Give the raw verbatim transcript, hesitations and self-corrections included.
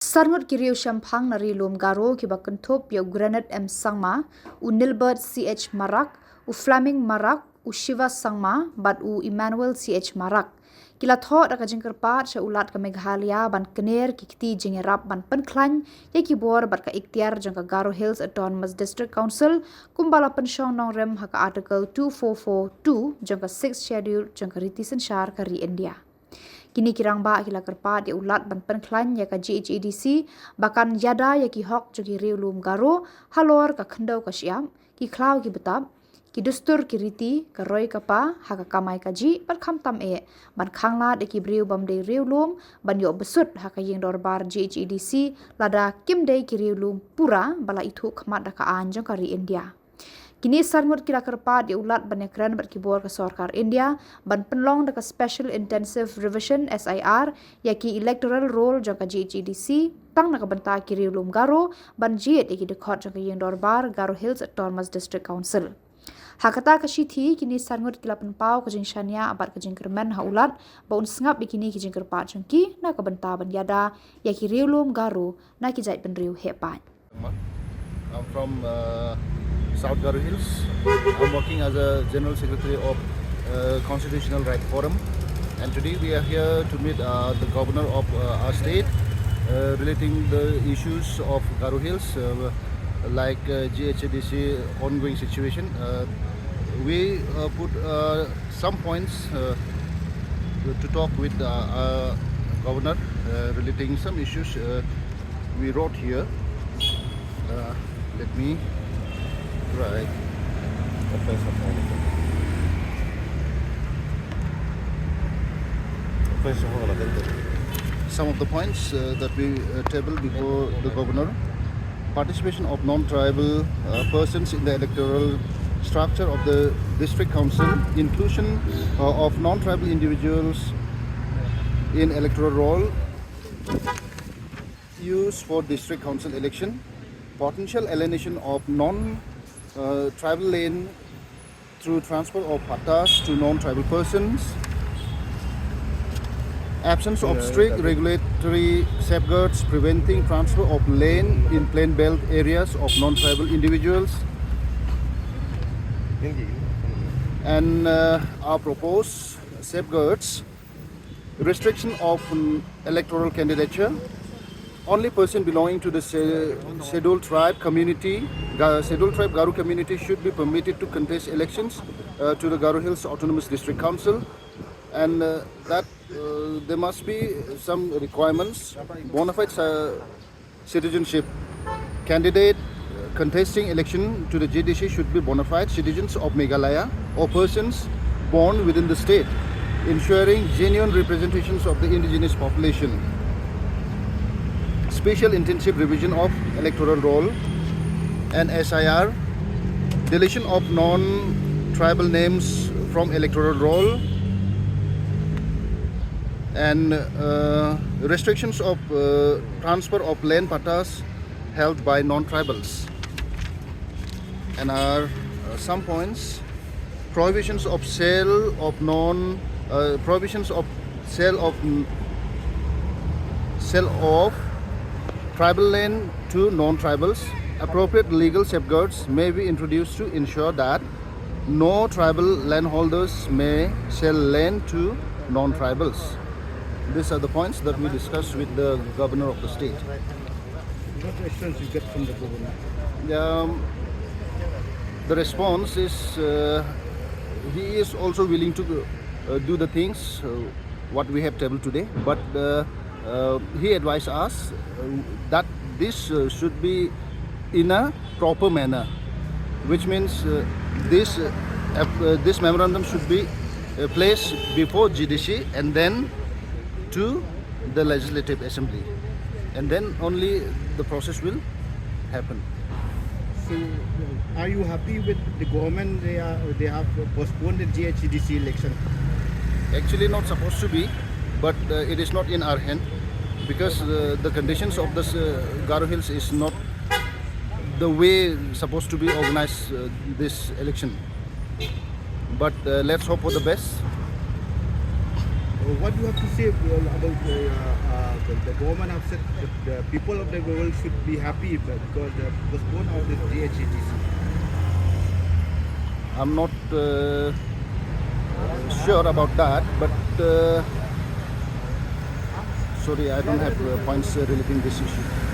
Sarngut ki riew shemphang na Ri Lum Garo kiba kynthup ïa u Granite M Sangma, u Nilbert C H Marak, u Fleming Marak, u Shiva Sangma bad u Emmanuel C H Marak ki la thoh da ka jingkyrpad sha u Lat ka Meghalaya ban kner ki kti jingïarap ban pynkhlaiñ ïa ki bor bad ka iktiar jong ka Garo Hills Autonomous District Council kumba la pynshong nongrim ha ka Article two four four two jong ka Sixth Schedule jong ka Riti Synshar ka Ri India. Kine ki rangbah ki la kyrpad ïa u Lat ban pynkhlaiñ ïa ka G H A D C ba kan ïada ïa ki hok jong ki riew lum Garo halor ka khyndew ka shyiap, ki khlaw ki btap, ki dustur ki riti, ka roi ka pa ha ka kamai kajih bad khamtam eh ban khanglad ïa ki briew bym dei riew lum ban ïoh bsut ha ka ïing dorbar G H A D C lada kim dei ki riew lum pura ba la ithuh khmat da ka aiñ jong ka Ri India. Kine sarngut ki la kyrpad ïa u Lat ban ïakren bad ki bor ka sorkar India ban pynlong da ka Special Intensive Revision, S I R, ïa ki electoral roll jong ka G H A D C tang na ka bynta ki riew lum Garo ban jied ïa ki dkhot jong ka ïing dorbar Garo Hills Autonomous District Council. Ha kata ka shithi kine sarngut ki la pynpaw ka jingshaniah bad ka jingkyrmen ha u Lat ba un sngap ïa kine ki jingkyrpad jong ki na ka bynta ban ïada ïa ki riew lum Garo na ki jaitbynriew heh paid. I'm from uh, South Garo Hills. I'm working as a General Secretary of uh, Constitutional Right Forum. And today we are here to meet uh, the governor of uh, our state uh, relating the issues of Garo Hills, uh, like uh, G H A D C ongoing situation. Uh, we uh, put uh, some points uh, to talk with uh, uh, governor uh, relating some issues uh, we wrote here. Uh, let me try. Some of the points uh, that we uh, tabled before the governor: participation of non-tribal uh, persons in the electoral structure of the district council, inclusion uh, of non-tribal individuals in electoral roll, use for district council election, potential alienation of non uh, tribal land through transfer of pattas to non-tribal persons, absence of strict regulatory safeguards preventing transfer of land in plain belt areas of non-tribal individuals, and uh, our proposed safeguards: restriction of um, electoral candidature. Only person belonging to the scheduled tribe community, scheduled tribe Garo community should be permitted to contest elections uh, to the Garo Hills Autonomous District Council, and uh, that uh, there must be some requirements: bona fide citizenship. Candidate contesting election to the G D C should be bona fide citizens of Meghalaya or persons born within the state, ensuring genuine representations of the indigenous population. Special intensive revision of electoral roll and S I R, deletion of non-tribal names from electoral roll, and uh, restrictions of uh, transfer of land pattas held by non-tribals. And are uh, some points: prohibitions of sale of non uh, prohibitions of sale of sale of tribal land to non-tribals. Appropriate legal safeguards may be introduced to ensure that no tribal landholders may sell land to non-tribals. These are the points that we discussed with the governor of the state. What response you get from the governor? Um, the response is uh, he is also willing to uh, do the things uh, what we have tabled today, but uh, uh, he advised us uh, that this uh, should be in a proper manner, which means uh, this uh, uh, this memorandum should be uh, placed before G D C and then to the Legislative Assembly, and then only the process will happen. So, are you happy with the government? They are they have postponed the G H A D C election. Actually, not supposed to be, but uh, it is not in our hand because uh, the conditions of the uh, Garo Hills is not the way supposed to be organized uh, this election. But uh, let's hope for the best. What do you have to say about uh, uh, The government have said that the people of the world should be happy because the postpone of the G H A D C. I'm not uh, sure about that, but uh, sorry, I don't have uh, points uh, relating this issue.